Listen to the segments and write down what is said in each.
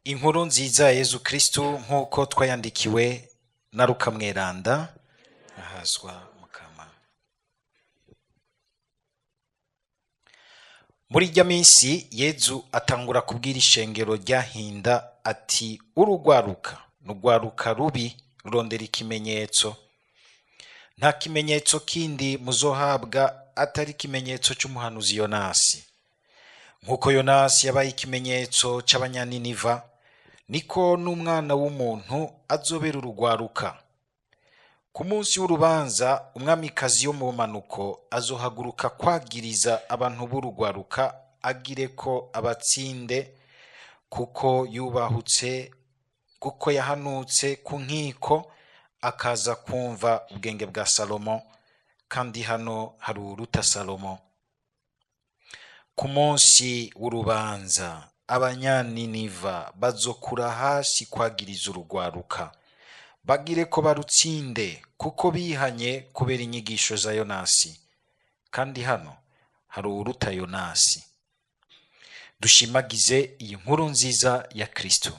Inkuru nziza ya Yezu Kristu nk'uko twayandikiwe na Luka Mweranda, ahazwa Mukama. Muri irya minsi Yezu atangura kubwira ishengero ryahinda ati: urugwaruka nurwaruka rubi rurondera ikimenyetso. Nta kimenyetso kindi muzohabwa atari ikimenyetso c'umuhanuzi Yonasi. Nk'uko Yonasi yabaye ikimenyetso c'Abanyaniniva, niko n'umwana w'umuntu azobera urugwaruka. Ku munsi w'urubanza umwamikazi yo mu bumanuko azohaguruka kwagiriza abantu b'urugwaruka agire ko abatsinde, kuko yubahutse, kuko yahanutse ku nkiko akaza kumva ubwenge bwa Salomo, kandi hano hari uwuruta Salomo. Ku munsi w'urubanza Abanyaniniva bazokura hasi kwagiriza urugwaruka, bagire ko barutsinde, kuko bihanye kubera inyigisho za Yonasi, kandi hano hari uwuruta Yonasi. Dushimagize iyi nkuru nziza ya Kristo.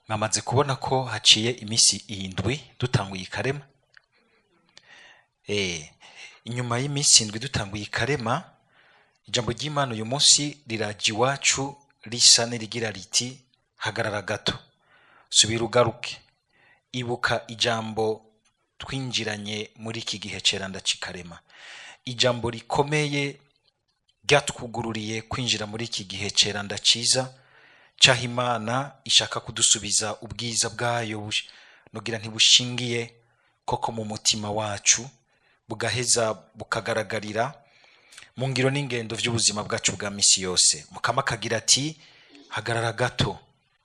Mwamaze kubona ko haciye iminsi 7 dutanguye ikarema. Inyuma y'iminsi 7 dutanguye ikarema, ijambo ry'Imana uyu munsi riraje iwacu risa n'irigira riti: hagarara gato, subira ugaruke, ibuka ijambo twinjiranye muri iki gihe ceranda c'ikarema, ijambo rikomeye ryatwugururiye kwinjira muri iki gihe ceranda ciza caho Imana ishaka kudusubiza ubwiza bwayo, nogira ntibushingiye koko mu mutima wacu, bugaheza bukagaragarira mu ngiro n'ingendo vy'ubuzima bwacu bwa misi yose. Mukama akagira ati: hagarara gato,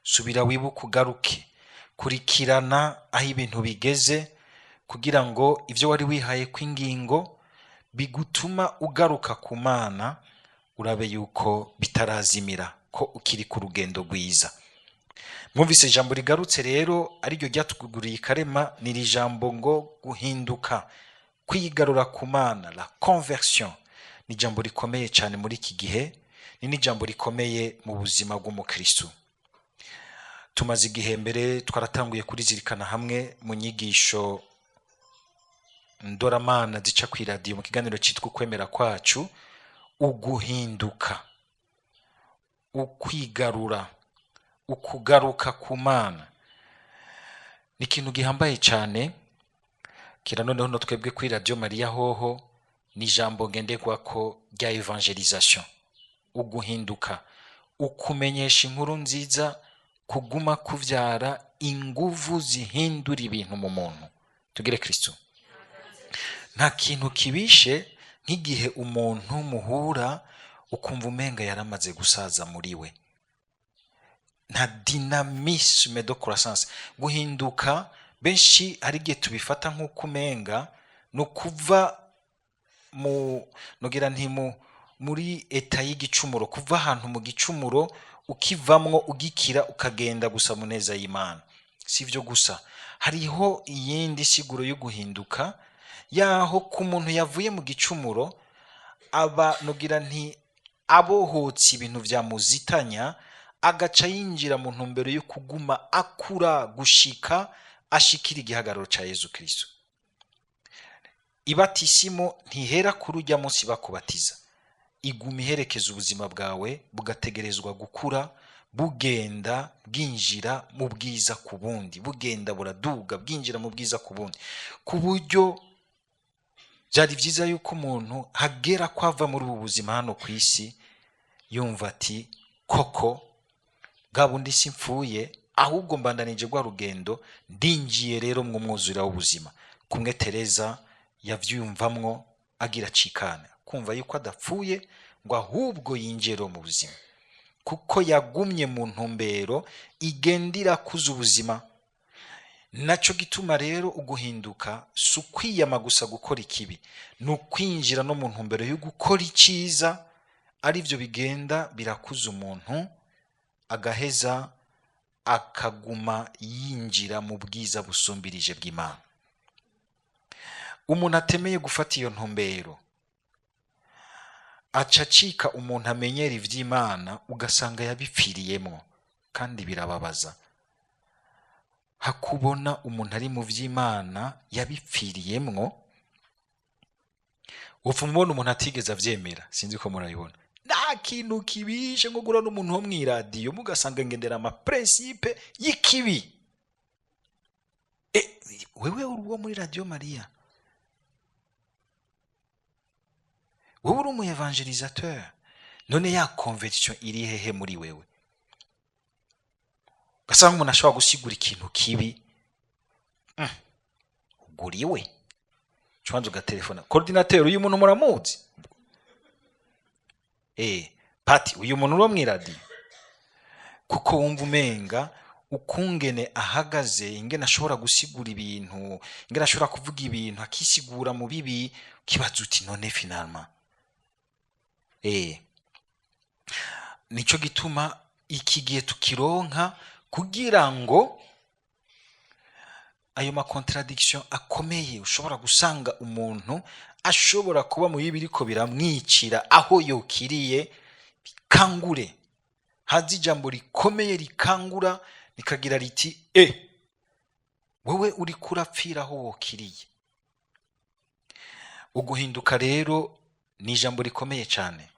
subira wibuke ugaruke, kurikirana aho ibintu bigeze, kugira ngo ivyo wari wihaye kw'ingingo bigutuma ugaruka ku Mana, urabe yuko bitarazimira, ko ukiri ku rugendo rwiza. Mwumvise ijambo rigarutse rero ariryo ryatuguriye ikarema, ni iri jambo ngo guhinduka, kwigarura ku Mana, la conversion. Ni ijambo rikomeye cyane muri iki gihe, ni n'ijambo rikomeye mu buzima bw'umukristo. Tumaze igihe mbere twaratanguye kurizirikana hamwe mu nyigisho ndoramana zica ku iradiyo mu kiganiro cyitwa Ukwemera Kwacu, uguhinduka, ukwigarura, ukugaruka ku Mana ni ikintu gihambaye cyane. Kira noneho no twebwe kuri Radio Maria hoho ni ijambo ngenderwako rya evangelisation, uguhinduka, ukumenyesha inkuru nziza, kuguma kuvyara inguvu zihindura ibintu mu muntu. Tugire Kristo. Nta kintu kibishe nk'igihe umuntu muhura ukumva umenga yaramaze gusaza muri we. Nta dynamisme de croissance. Guhinduka benshi hari igihe tubifata nk'uko umenga ni ukuva mu, nogira nti mu, muri eta y'igicumuro, kuva ahantu mu gicumuro ukivamwo ugikira ukagenda gusa mu neza y'Imana. Si ivyo gusa, hariho iyindi siguro yo guhinduka yaho ku muntu yavuye mu gicumuro aba, nogira nti abohotse ibintu vyamuzitanya, agaca yinjira mu ntumbero yo kuguma akura gushika ashikira igihagararo ca Yezu Kristo. Ibatisimo ntihera kuri urya munsi bakubatiza, iguma iherekeza ubuzima bwawe, bugategerezwa gukura, bugenda bwinjira mu bwiza ku bundi, bugenda buraduga bwinjira mu bwiza ku bundi, ku buryo byari byiza yuko umuntu hagera ko ava muri ubu buzima hano ku isi yumva ati koko bwa bundi si mpfuye, ahubwo mbandanije rwa rugendo, ndinjiye rero mu mwuzurira w'ubuzima. Kumwe Tereza yavyumvamwo agira acikana, kumva yuko adapfuye ngo ahubwo yinjiye mu buzima, kuko yagumye mu ntumbero igendira kuza ubuzima. Naco gituma rero uguhinduka si ukwiyama gusa gukora ikibi, ni ukwinjira no mu ntumbero yo gukora iciza, arivyo bigenda birakuza umuntu agaheza akaguma yinjira mu bwiza busumbirije bw'Imana. Umuntu atemeye gufata iyo ntumbero Aca acika umuntu amenyera ivy'Imana, ugasanga yabipfiriyemwo, kandi birababaza hakubona umuntu ari mu vy'Imana yabipfiriyemwo. Upfa umubona umuntu atigeze avyemera. Sinzi ko murabibona, nta kintu kibishe nko guhura n'umuntu wo mw'iradiyo, mugasanga ngendera ama principes y'ikibi. Wewe uri uwo muri Radio Maria, wewe uri umu évangélisateur, none ya conversion iri hehe muri wewe? Ugasanga umuntu ashobora gusigura ikintu kibi, uguriwe cubanza ugatelefona coordinateur: "Uyu muntu muramuzi?" Pati, uyu muntu uri mw'iradiyo, kuko wumva umenga ukungene ahagaze, ingene ashobora gusigura ibintu, ingene ashobora kuvuga ibintu akisigura mu bibi, ukibaza uti: "None finalement?" Nico gituma iki gihe tukironka kugira ngo ayo ma contradiction akomeye ushobora gusanga umuntu ashobora kuba mu bibi biriko biramwicira aho yokiriye, bikangure haza ijambo rikomeye rikangura, rikagira riti: "Wewe uriko urapfira aho wokiriye." Uguhinduka rero ni ijambo rikomeye cyane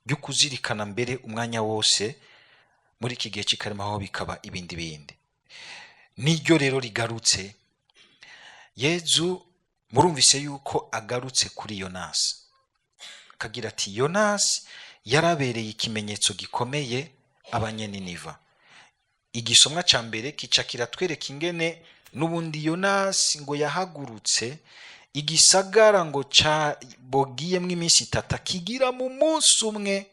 ryo kuzirikana mbere umwanya wose muri iki gihe cy'ikarema, aho bikaba ibindi bindi. Niryo rero rigarutse. Yezu murumvise yuko agarutse kuri Yonasi, akagira ati: "Yonasi yarabereye ikimenyetso gikomeye Abanyeniniva." Igisomwa cya mbere kica kiratwereka ingene n'ubundi Yonasi ngo yahagurutse igisagara ngo ca bogiyemwo iminsi 3 akigira mu munsi umwe,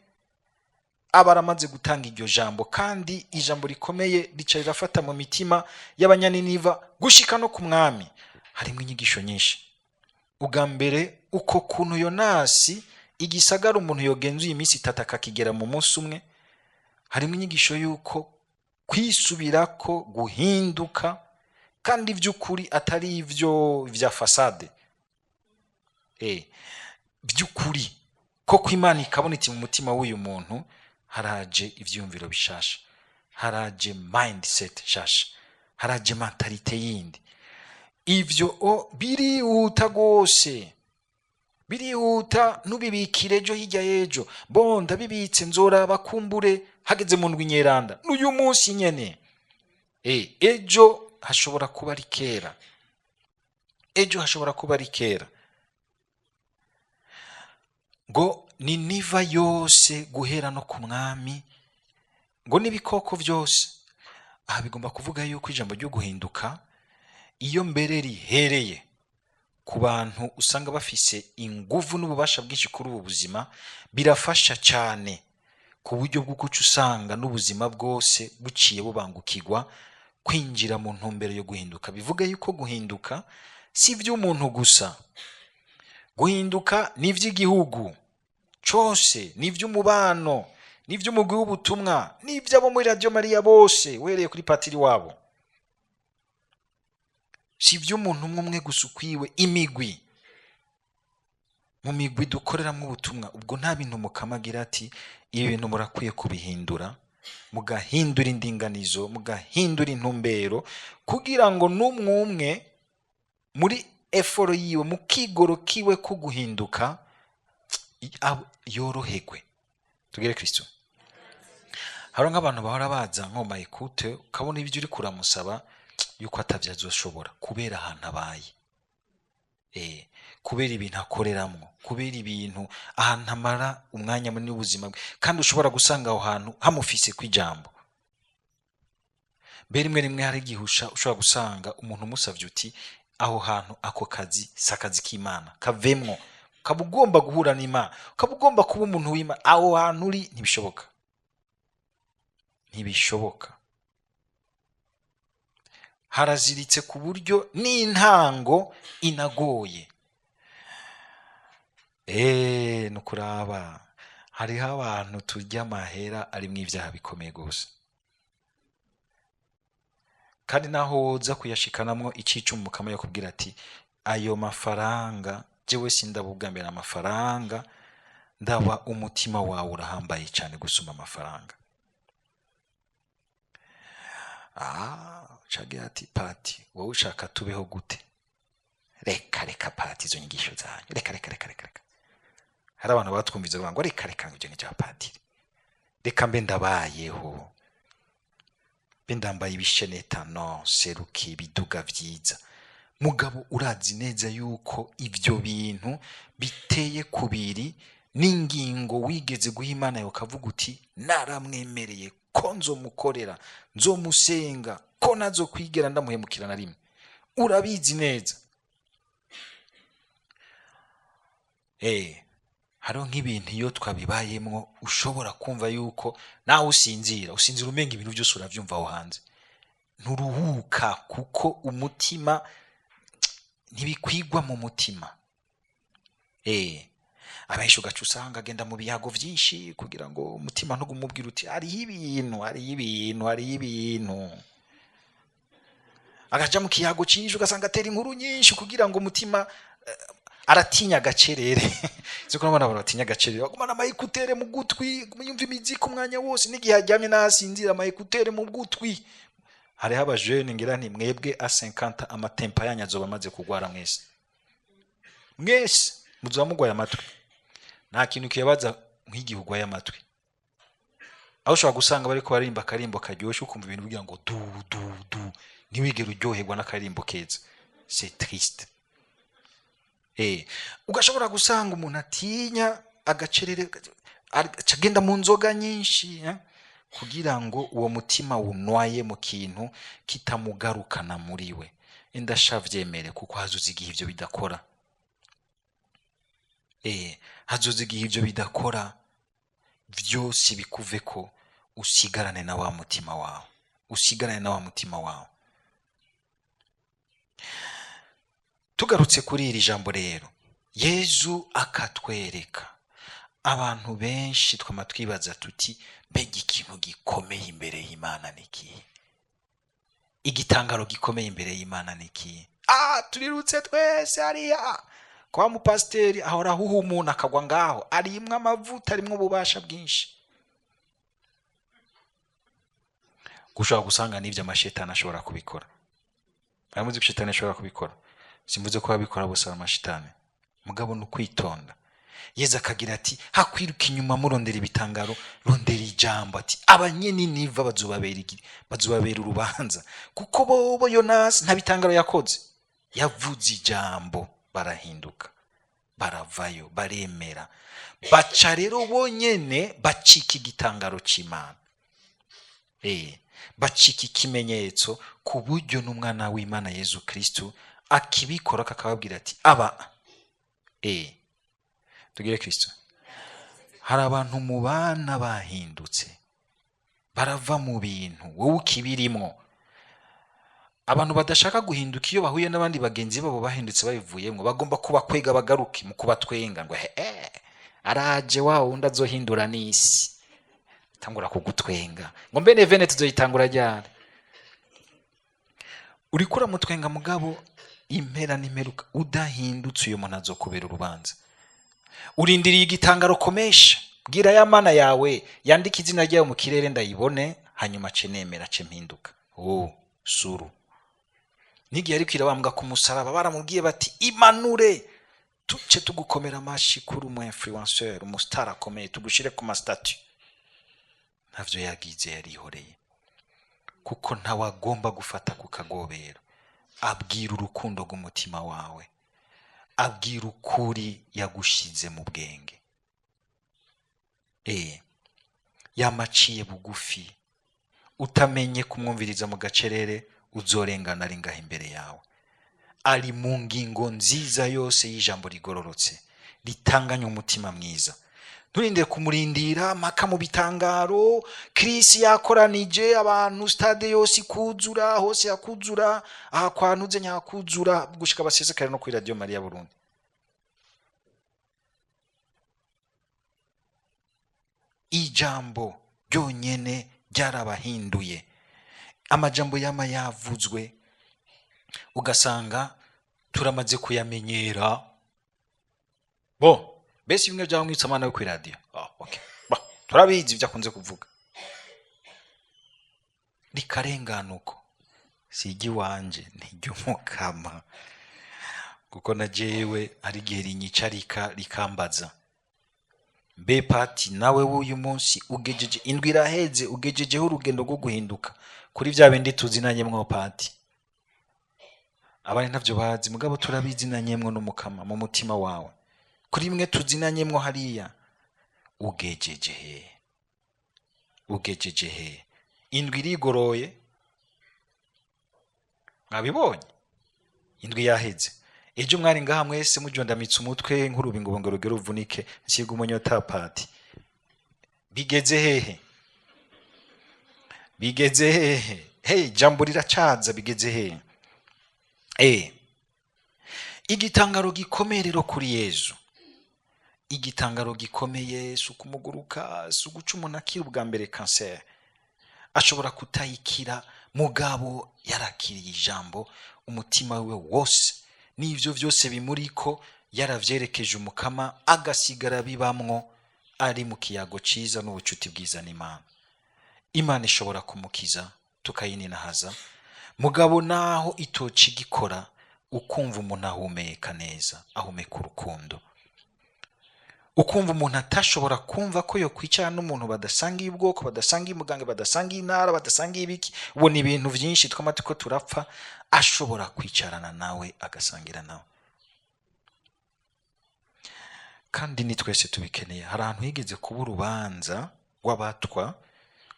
aba aramaze gutanga iryo jambo, kandi ijambo rikomeye rica rirafata mu mitima y'Abanyaniniva gushika no ku mwami. Harimo inyigisho nyinshi. Ubwa mbere, uko kuntu Yonasi igisagara umuntu yogenzuye iminsi 3 akakigera mu munsi umwe, harimo inyigisho y'uko kwisubirako, guhinduka, kandi by'ukuri, atari ibyo vya façade, by'ukuri koko Imana ikabona iti: "Mu mutima w'uyu muntu haraje ivyiyumviro bishasha, haraje mindset nshasha, haraje mentalité yindi." Ivyo o birihuta gose, birihuta. Ntubibikire ejo, hirya y'ejo, bo ndabibitse, nzoraba kumbure hageze mu ndwi nyeranda. N'uyu munsi nyene, ejo hashobora kuba ari kera, ejo hashobora kuba ari kera. Ngo Niniva yose, guhera no ku mwami, ngo n'ibikoko byose. Aha bigomba kuvuga yuko ijambo ryo guhinduka, iyo mbere rihereye ku bantu usanga bafise inguvu n'ububasha bwinshi kuri ubu buzima, birafasha cyane ku buryo bw'uko usanga n'ubuzima bwose buciye bubangukirwa kwinjira mu ntumbero yo guhinduka. Bivuga yuko guhinduka si iby'umuntu gusa, guhinduka ni iby'igihugu cose, ni iby'umubano, ni iby'umugwi w'ubutumwa, ni iby'abo muri Radio Mariya bose, uhereye kuri patiri wabo. Si iby'umuntu umwe umwe gusa ukwiwe. Imigwi, mu migwi dukoreramo ubutumwa, ubwo nta bintu Mukama agira ati: "Ibi bintu murakwiye kubihindura," mugahindura indinganizo, mugahindura intumbero, kugira ngo n'umwe umwe muri effort yiwe, mu kigoro kiwe ko guhinduka, yoroherwe. Tugere Kristo. Hari nk'abantu bahora baza nko ma écoute, ukabona ibyo uri kuramusaba yuko atabyo azoshobora kubera ahantu abaye, kubera ibintu akoreramwo, kubera ibintu ahantu amara umwanya munini w'ubuzima bwe, kandi ushobora gusanga aho hantu hamufise kw'ijambo. Mbere rimwe rimwe hari igihe ushobora gusanga umuntu umusavye uti: "Aho hantu, ako kazi si akazi k'Imana, kavemwo," ukaba ugomba guhura n'Imana, ukaba ugomba kuba umuntu w'Imana, aho hantu uri ntibishoboka, ntibishoboka, haraziritse ku buryo n'intango inagoye. Ni ukuraba hariho abantu turya amahera arimwo ibyaha bikomeye gose, kandi naho woza kuyashikanamwo icicumi, Mukama yakubwira ati: "Ayo mafaranga jewe sindabugambira amafaranga." Ndaba umutima wawe urahambaye cyane gusumba amafaranga. Cagira ati pati wowe ushaka tubeho gute? Reka reka pati, izo nyigisho zanyu, reka reka reka reka reka. Hari abantu batwumviza bavuga ngo reka reka, ngo ibyo ni padiri, reka mbe ndabayeho, mbe ndambaye ibisheneta, no seruki, ibiduga vyiza. Mugabo urazi neza yuko ibyo bintu biteye kubiri n'ingingo wigeze guha Imana yawe, ukavuga uti naramwemereye ko nzomukorera, nzomusenga, ko nazokwigera ndamuhemukira na rimwe. Urabizi neza. Hariho nk'ibintu iyo twabibayemwo ushobora kumva yuko nawe usinzira umenga ibintu byose uravyumva aho hanze, nturuhuka kuko umutima ntibikwigwa mu mutima. Abenshi ugaca usanga agenda mu biyago vyinshi kugira ngo umutima ntugumubwire uti hariho ibintu, hariho ibintu, hariho ibintu. Agaja mu kiyago cinshi ugasanga atera inkuru nyinshi kugira ngo umutima aratinya agacerere. Siko nabona abantu batinya agacerere, bagumana ama écouteurs mu gutwi, yumva imiziki umwanya wose, n'igihe aryamye n'asinzira ama écouteurs mu gutwi. Hariho abajene ngira nti mwebwe a 50 amatempa yanyu azoba amaze kugwara mwese. Mwese muzoba mugwaye amatwi. Nta kintu kiyabaza nk'igihe ugwaye amatwi. Aho ushobora gusanga bariko baririmba akarimbo karyoshe ukumva ibintu bigira ngo du du du, ntiwigere uryoherwa n'akarimbo keza. C'est triste. Ugashobora gusanga umuntu atinya agacerere agenda mu nzoga nyinshi, kugira ngo uwo mutima wunwaye mu kintu kitamugarukana muri we. Indashavyemere kuko hazoza igihe ivyo bidakora. Hazoza igihe ivyo bidakora vyose bikuveko, usigarane na wa mutima wawe, usigarane na wa mutima wawe. Tugarutse kuri iri jambo rero, Yezu akatwereka abantu benshi twama twibaza tuti mbega ikintu gikomeye imbere y'Imana ni ikihe? Igitangaro gikomeye imbere y'Imana ni ikihe? Turirutse twese hariya kwa mupasiteri ahora ahuha umuntu akagwa ngaho, arimwo amavuta, arimwo ububasha bwinshi. Gushobora gusanga n'ibyo amashetani ashobora kubikora. Muramuzi ko shetani ashobora kubikora? Simvuze ko ababikora bose ari amashitani, mugabo ni ukwitonda. Yezu akagira ati hakwiruka inyuma murondera ibitangaro, rondera ijambo. Ati abanyeniniva bazobabera urubanza, kuko bobo Yonasi nta bitangaro yakoze, yavuze ijambo barahinduka, baravayo, baremera, baca rero bonyene bacika igitangaro c'Imana. Bacika ikimenyetso ku buryo n'umwana w'Imana Yezu Kristo akibikora akababwira ati aba tugire Kristo. Hari abantu mu bana bahindutse barava mu bintu wowe ukibirimwo. Abantu badashaka guhinduka iyo bahuye n'abandi bagenzi babo bahindutse babivuyemwo, bagomba kubakwega bagaruke mu kubatwenga ngo he araje wa wundi azohindura n'isi, tangura kugutwenga ngo mbe nevene tuzoyitangura ryari? Uriko uramutwenga mugabo impera n'imperuka udahindutse uyo muntu azokubera urubanza. Urindiriye igitangaro komesha, bwira ya mana yawe yandike izina ryayo mu kirere ndayibone, hanyuma ce nemera ce mpinduka. Oh, suru n'igihe ariko irabambwa ku musaraba baramubwiye bati imanure tuce tugukomera amashi kuri umu influenceur, umustar akomeye, tugushire ku ma statut. Ntavyo yagize, yarihoreye, kuko ntawagomba gufata ku kagobero. Abwira urukundo rw'umutima wawe, abwira ukuri yagushize mu bwenge. Yamaciye bugufi, utamenye kumwumviriza mu gacerere uzorengana ari ngaho imbere yawe. Ari mu ngingo nziza yose y'ijambo rigororotse ritanganya umutima mwiza. Nturinde kumurindira mpaka mu bitangaro. Chris yakoranije abantu, stade yose ikuzura, hose yakuzura, aha kwantuze nyakuzura, gushika basesekare no kuri Radio Maria Burundi. Ijambo ryonyene ryarabahinduye. Amajambo yama yavuzwe ugasanga turamaze kuyamenyera. Bo Mbese bimwe byaba mwitse amana yo kw'iradiyo. Ah, okay. Bah, turabizi ibyo akunze kuvuga. Rikarengana uko. Si iry'iwanje, ni iry'umukama. Kuko na jewe hari igihe rinyicarika rikambaza. Mbe pati nawe w'uyu munsi ugejeje indwi iraheze, ugejejeho urugendo rwo guhinduka kuri bya bindi tuzinanyemwo pati. Abandi ntavyo bazi, mugabo turabizinanyemwo n'umukama mu mutima wawe. Kuri bimwe tuzinanyemwo hariya, ugejeje he? Ugejeje he? Indwi irigoroye, mwabibonye? Indwi yaheze. Ejo mwari ngaha mwese mujondamitse umutwe nk'urubingo ngo rugere ruvunike, nsiga umunyota pati. Bigeze hehe? Bigeze hehe? Hey, jambo riracaza, bigeze hehe? Igitangaro gikomeye rero kuri Yezu. Igitangaro gikomeye si ukumuguruka, si uguca umuntu akira ubwa mbere kanseri. Ashobora kutayikira, mugabo yarakiriye ijambo umutima wiwe wose, n'ivyo vyose bimuriko yaravyerekeje umukama, agasigara bibamwo ari mu kiyago ciza n'ubucuti bwiza n'Imana. Imana ishobora kumukiza tukayininahaza, mugabo naho itoca igikora, ukumva umuntu ahumeka neza, ahumeka urukundo. Ukumva umuntu atashobora kumva ko yo kwicara n'umuntu badasangiye ubwoko, badasangiye umuganga, badasangiye intara, badasangiye ibiki, ubona ibintu vyinshi twama turiko turapfa, ashobora kwicarana nawe agasangira nawe. Kandi ni twese tubikeneye. Hari ahantu higeze kuba urubanza rw'abatwa,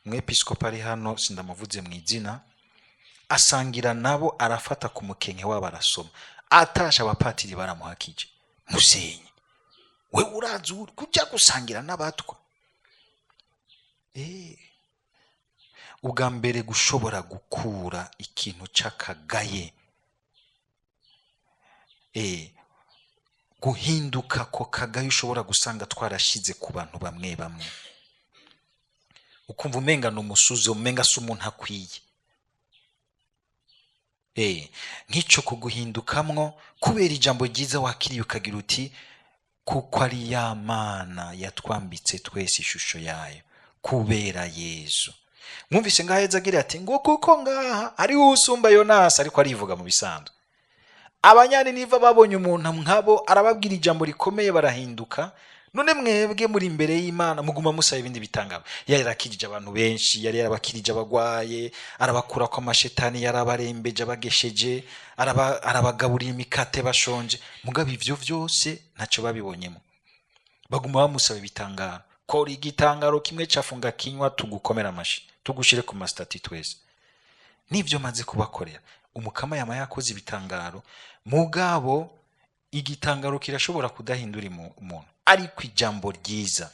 umwepiskopi ari hano sindamuvuze mu izina, asangira nabo, arafata ku mukenke wabo arasoma, atasha abapatiri baramuhakije, musenye we urazi kuja gusangira n'abatwa. Ubwa mbere gushobora gukura ikintu c'akagaye, guhinduka ko kagaye ushobora gusanga twarashize ku bantu bamwe bamwe, ukumva umenga ni umusuzi, umenga si umuntu akwiye. Nk'ico kuguhindukamwo kubera ijambo ryiza wakiriye ukagira uti kuko ari ya Mana yatwambitse twese ishusho yayo kubera Yezu. Mwumvise ngaho Yezu agira ati ngo kuko ngaha hariho usumba Yonasi, ariko arivuga mu bisanzwe. Abanyaniniva babonye umuntu nkabo arababwira ijambo rikomeye barahinduka. None mwebwe muri imbere y'Imana muguma musaba ibindi bitangaro. Yari yarakirije abantu benshi, yari yarabakirije abagwaye, arabakura ko amashetani, yarabarembeje abagesheje, arabagaburira imikate bashonje. Mugabo ivyo vyose ntacyo babibonyemo, baguma bamusaba ibitangaro. Kora igitangaro kimwe cafunga kinywa, tugukomera amashi, tugushire ku masitati twese. Nivyo maze kubakorera. Umukama yama yakoze ibitangaro, mugabo igitangaro kirashobora kudahindura umuntu, ariko ijambo ryiza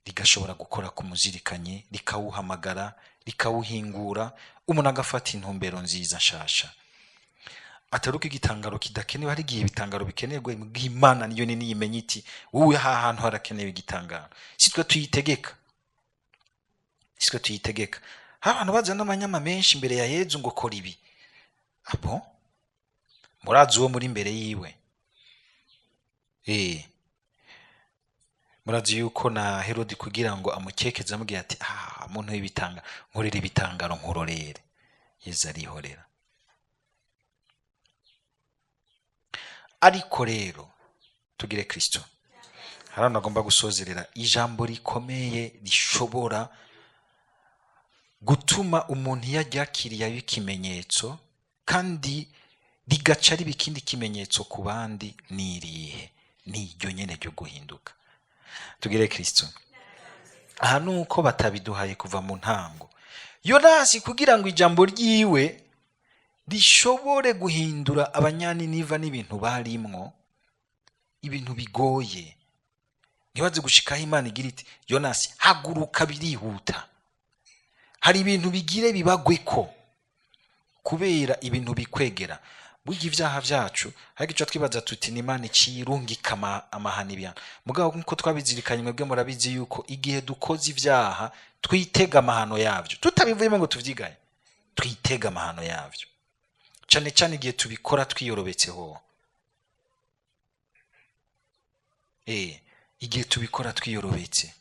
rigashobora gukora ku muzirikanye, rikawuhamagara, rikawuhingura, umuntu agafata intumbero nziza nshasha. Ataruka igitangaro kidakenewe, hari igihe ibitangaro bikenerwa, Imana niyo nini yimenya iti wowe aha hantu harakenewe igitangaro. Si twe tuyitegeka, si twe tuyitegeka. Hari abantu bazana n'amanyama menshi imbere ya Yezu ngo kora ibi. Abo murazi uwo muri imbere yiwe. Murazi yuko na Herodi kugira ngo amukekeze amubwira ati muntu w'ibitanga, nkorera ibitangaro nkurorere. Yezu arihorera. Ariko rero tugire Kristo. Hari ahantu agomba gusozerera ijambo rikomeye rishobora gutuma umuntu iyo aryakiriye aba ikimenyetso, kandi rigaca riba ikindi kimenyetso ku bandi. Ni irihe? Ni iryo nyene ryo guhinduka. Tugire Kristo. Aha nuko batabiduhaye kuva mu ntango. Yonasi kugira ngo ijambo ryiwe rishobore guhindura abanyaniniva n'ibintu barimwo, ibintu bigoye, ntibaze gushikaho Imana igira iti Yonasi haguruka, birihuta. Hari ibintu bigire bibagweko kubera ibintu bikwegera. Burya ivyaha vyacu hari ico twibaza tuti ni Imana icirungika amahano ibihano. Mugabo nkuko twabizirikanye mwebwe murabizi yuko igihe dukoze ivyaha twitega amahano yavyo, tutabivuyemo ngo tuvyigaye, twitega amahano yavyo, cane cane igihe tubikora twiyorobetseho. Igihe tubikora twiyorobetse,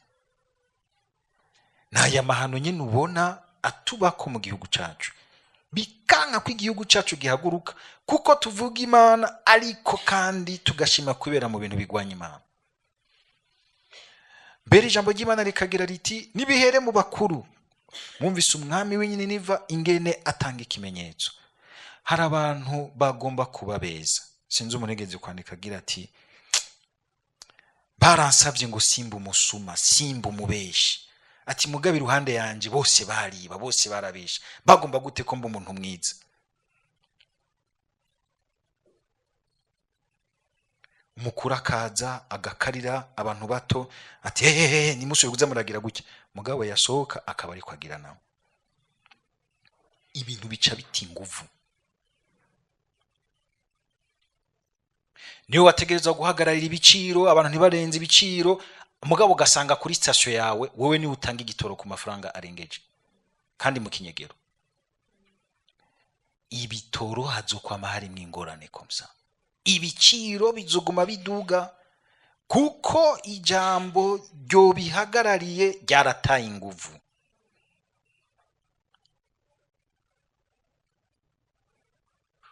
n'aya mahano nyine ubona atubako mu gihugu cacu, bikanka ko igihugu cacu gihaguruka kuko tuvuga Imana, ariko kandi tugashima kubera mu bintu bigwanya Imana. Mbere ijambo ry'Imana rikagira riti nibihere mu bakuru. Mwumvise umwami w'Ininiva ingene atanga ikimenyetso. Hari abantu bagomba kuba beza. Sinzi umunegezi kwandika agira ati baransabye ngo simba umusuma, simba umubeshi. Ati mugabe iruhande yanje bose bariba, bose barabesha, bagomba gute ko mba umuntu mwiza? Umukuru akaza agakarira abantu bato ati hehehe nimusubire kuza muragira gutya, mugabo yasohoka akaba ariko agira nawe. Ibintu bica biti inguvu. Niwe wategerezwa guhagararira ibiciro, abantu ntibarenze ibiciro, mugabo ugasanga kuri station yawe wewe niwe utanga igitoro ku mafaranga arengeje kandi mu kinyegero. Ibitoro hazokwama harimwo ingorane komsa, ibiciro bizoguma biduga kuko ijambo ryobihagarariye ryarataye inguvu.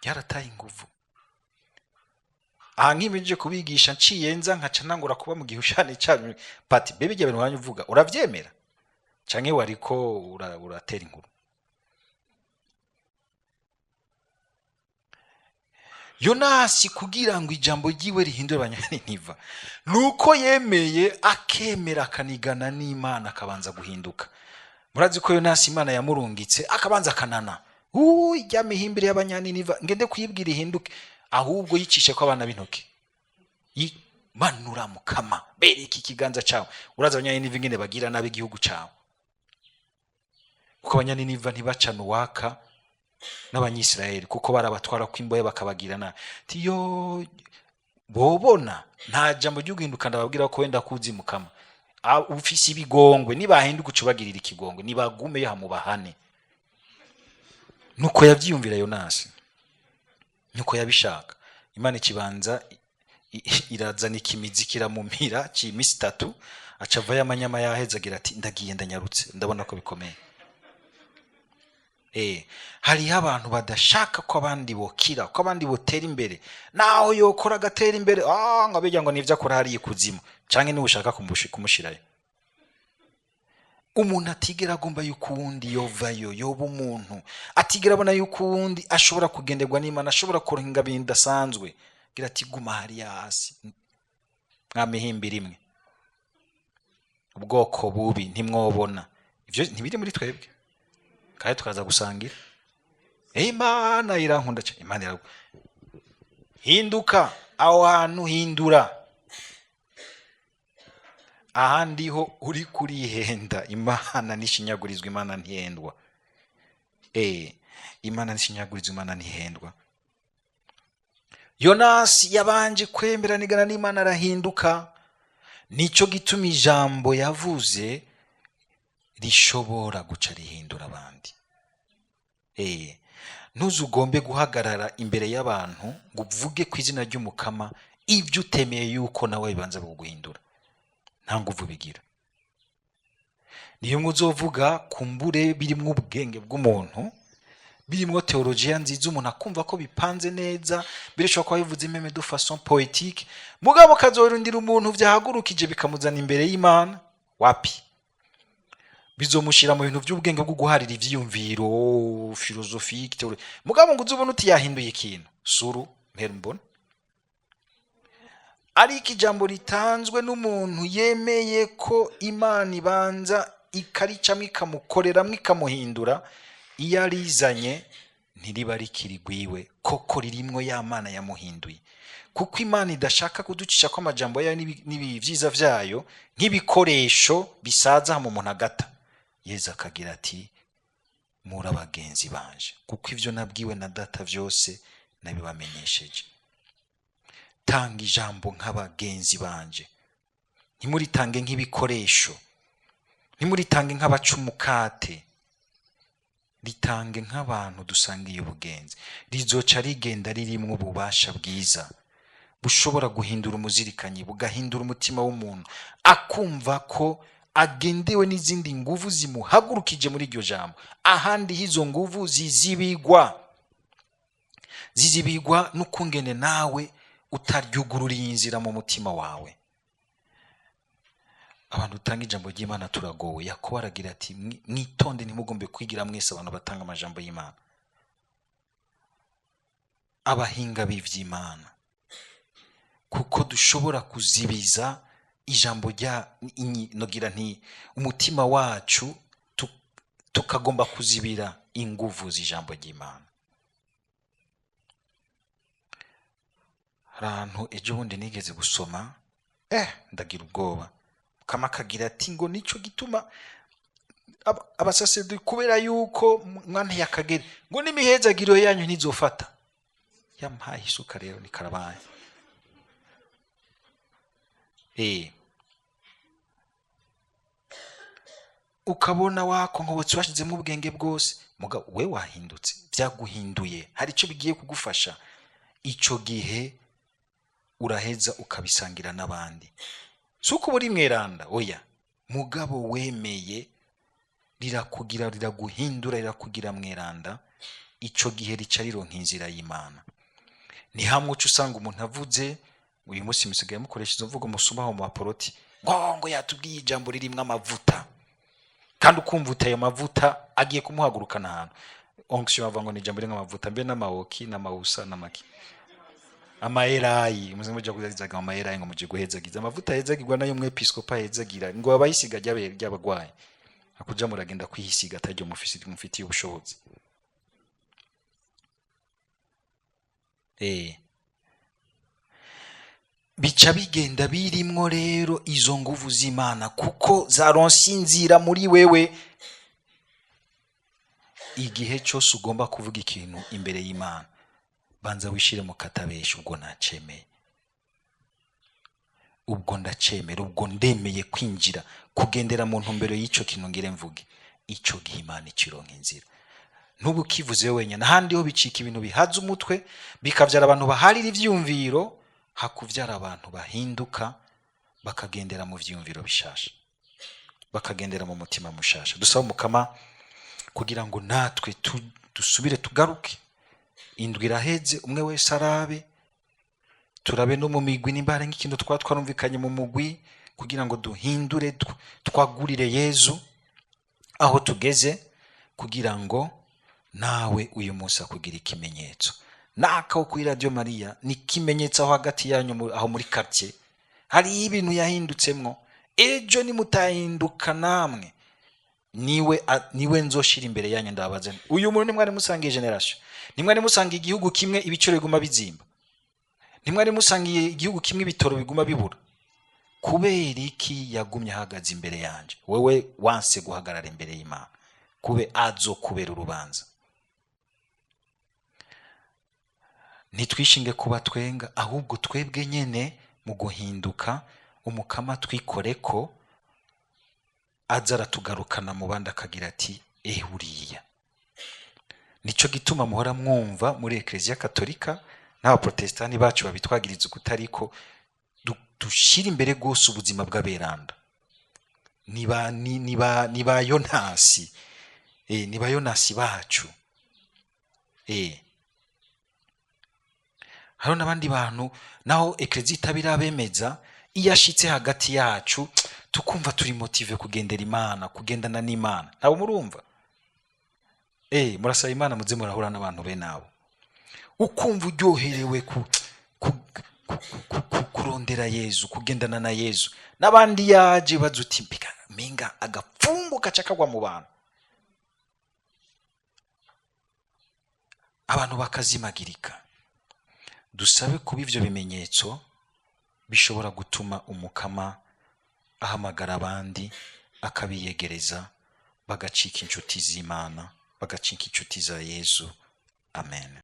Ryarataye inguvu. Aha nkimejeje kubigisha nciye nza nkaca nangura kuba mu gihushane cyanyu. Pati bebe ibyo bintu wanyu uvuga uravyemera canke wariko uratera inkuru? Yonasi kugira ngo ijambo ryiwe rihindure abanyaniniva nuko yemeye akemera akanigana n'Imana akabanza guhinduka. Murazi ko Yonasi Imana yamurungitse akabanza akanana, ijya mihimbire y'abanyaniniva ngende kuyibwira ihinduke, ahubwo yicishe ko abana b'intoki manura mukama bereka ikiganza cyawe. Uraza abanyaniniva ingene bagira nabi igihugu cyawe, kuko abanyaniniva ntibacana uwaka n'abanyisirayeli, kuko barabatwara kw'imbohe bakabagira nabi. Tiyo bobona nta jambo ryo guhinduka ndababwira ko wenda kuzi mukama ufise ibigongwe, nibahinduka ucubagirira ikigongwe, nibagume hamubahane. Nuko yavyiyumvira Yonasi, nuko yabishaka. Imana ikibanza irazana ikimizi kiramumira c'imisi itatu, aca avayo amanyama yaheze agira ati ndagiye ndanyarutse, ndabona ko bikomeye. Hariho abantu badashaka ko abandi bokira, ko abandi botera imbere, naho yokora agatera imbere, ngo abijya ngo nivyo akora hariya ikuzimu, canke niwe ushaka kumushirayo. Umuntu atigera agomba yuko uwundi yovayo, yoba umuntu atigera abona yuko uwundi ashobora kugenderwa n'Imana, ashobora kuronka ingabire idasanzwe, agira ati guma hariya hasi mwamihimbira imwe, ubwoko bubi ntimwobona. Ivyo ntibiri muri twebwe, kandi tukaza gusangira. Imana irankunda cyane, Imana irankunda. Hinduka aho hantu, hindura ahandi ho uri kurihenda. Imana nishinyagurizwa, Imana ntihendwa. Imana nishinyagurizwa, Imana ntihendwa. Yonasi yabanje kwemeranigana n'Imana arahinduka. Nico gituma ijambo yavuze rishobora guca rihindura abandi. Ntuzugombe guhagarara imbere y'abantu ngo uvuge ku izina ry'umukama ibyo utemeye yuko nawe bibanza kuguhindura. Nta nguvu bigira. Niyo muzovuga kumbure birimwo ubwenge bw'umuntu, birimwo theologia nziza, umuntu akumva ko bipanze neza, birashobora kuba bivuze même de façon poétique, mugabo kazorindira umuntu vyahagurukije bikamuzana imbere y'Imana, wapi? Bizomushira mu bintu by'ubwenge bwo guharira ivyiyumviro philosophique, théorie. Mugabo ngo uzubone uti yahinduye ikintu, suru mpera mbona. Ariko ijambo ritanzwe n'umuntu yemeye ko Imana ibanza ikaricamwo ikamukoreramwo ikamuhindura, iyo arizanye ntiriba rikiri rwiwe, koko ririmwo ya Mana yamuhinduye. Kuko Imana idashaka kuducisha ko amajambo yayo n'ibivyiza vyayo nk'ibikoresho bisaza mu muntu agata. Yezu akagira ati muri abagenzi banje, kuko ivyo nabwiwe na data vyose nabibamenyesheje. Tanga ijambo nk'abagenzi banje, ntimuritange nk'ibikoresho, ntimuritange nk'abacumukate, ritange nk'abantu dusangiye ubugenzi. Rizoca rigenda ririmwo ububasha bwiza. Bushobora guhindura umuzirikanyi, bugahindura umutima w'umuntu, akumva ko agendewe n'izindi nguvu zimuhagurukije muri iryo jambo. Ahandi hizo nguvu zizibigwa, zizibigwa n'ukungene nawe utaryugururiye inzira mu mutima wawe. Abantu utanga ijambo ry'Imana turagowe. Yakobo aragira ati: "Mwitonde, ntimugombe kwigira mwese abantu batanga amajambo y'Imana, abahinga b'ivy'Imana, kuko dushobora kuzibiza ijambo rya nogira nti umutima wacu, tukagomba kuzibira inguvu z'ijambo ry'Imana." Hari ahantu ejo bundi nigeze gusoma, ndagira ubwoba. Kama akagira ati ngo nico gituma abasaseredoti, kubera yuko mwanteye akagere, ngo n'imihezagiro yanyu ntizofata. Yampaye isuka rero ni karabaye. Ukabona wakonkobotse, washizemo ubwenge bwose, mugabo we wahindutse, byaguhinduye, hari icyo bigiye kugufasha. Ico gihe uraheza ukabisangira n'abandi. Si uko uri mweranda, oya, mugabo wemeye rirakugira, riraguhindura, rirakugira mweranda. Ico gihe rica rironka inzira y'Imana. Ni hamwe uca usanga umuntu avuze, uyu munsi musigaye mukoresha izo mvugo musumaho mu baporoti, ngo yatubwiye ijambo ririmwo amavuta, kandi ukumva utaye amavuta agiye kumuhagurukana ahantu. Onction bavuga ngo ni ijambo ririmwo amavuta, mbe n'amawoki n'amawusa n'amaki amaerayi, muze muja kuzaga amaerayi ngo muje guhezagiza amavuta ahezagirwa nayo umwepiskopa ahezagira, ngo abayisiga ry'abagwayi akuja muragenda kwihisiga ataryo mufitiye ubushobozi. Bica bigenda birimwo rero izo nguvu z'Imana, kuko zaronse inzira muri wewe. Igihe cyose ugomba kuvuga ikintu imbere y'Imana, banza wishire mu katabesha, ubwo nacemeye, ubwo ndacemera, ubwo ndemeye kwinjira kugendera mu ntumbero y'ico kintu ngire mvuge. Ico gihe Imana ikironka inzira. Ntubu kivuze wenyine, ahandi ho bicika ibintu bihaza umutwe, bikavyara abantu baharira ivyumviro, hakuvyara abantu bahinduka bakagendera mu vyumviro bishasha, bakagendera mu mutima mushasha. Dusaba Umukama kugira ngo natwe dusubire tugaruke. Indwi iraheze, umwe wese arabe, turabe no mu migwi nimba hari nk'ikintu twaba twarumvikanye mu mugwi, kugira ngo duhindure, twagurire Yezu aho tugeze, kugira ngo nawe uyu munsi akugira ikimenyetso. Nakaho kuri Radio Maria ni ikimenyetso aho hagati yanyu, aho muri quartier hari ibintu yahindutsemwo. Ejo nimutahinduka namwe, niwe nzoshira imbere yanyu ndababaza nti, uyu muntu nimwari musangiye generation, nimwari musangiye igihugu kimwe ibiciro biguma bizimba, nimwari musangiye igihugu kimwe ibitoro biguma bibura, kubera iki yagumye ahagaze imbere yanje? Wewe wanse guhagarara imbere y'Imana, kube azokubera urubanza. Ntitwishinge kuba twenga, ahubwo twebwe nyene mu guhinduka Umukama twikore ko aza aratugarukana mu bandi akagira ati uriya. Nico gituma muhora mwumva muri Eklezia Katolika n'abaprotestani bacu babitwagiriza ukutariko, dushira imbere gose ubuzima bw'aberanda. Ni ba Yonasi. Ni ba Yonasi bacu. Hariho n'abandi bantu naho Eklezia itabirabemeza, iyo ashitse hagati yacu tukumva turi motive kugendera Imana, kugendana n'Imana. Ntabwo murumva? Murasaba Imana muze murahura n'abantu be nabo. Ukumva uryoherewe kurondera Yezu, kugendana na Yezu. N'abandi yaje baza uti mbega menga agapfungu gaca kagwa mu bantu. Abantu bakazimagirika. Dusabe kuba ivyo bimenyetso bishobora gutuma Umukama ahamagara abandi akabiyegereza, bagacika inshuti z'Imana, bagacika inshuti za Yezu. Amen.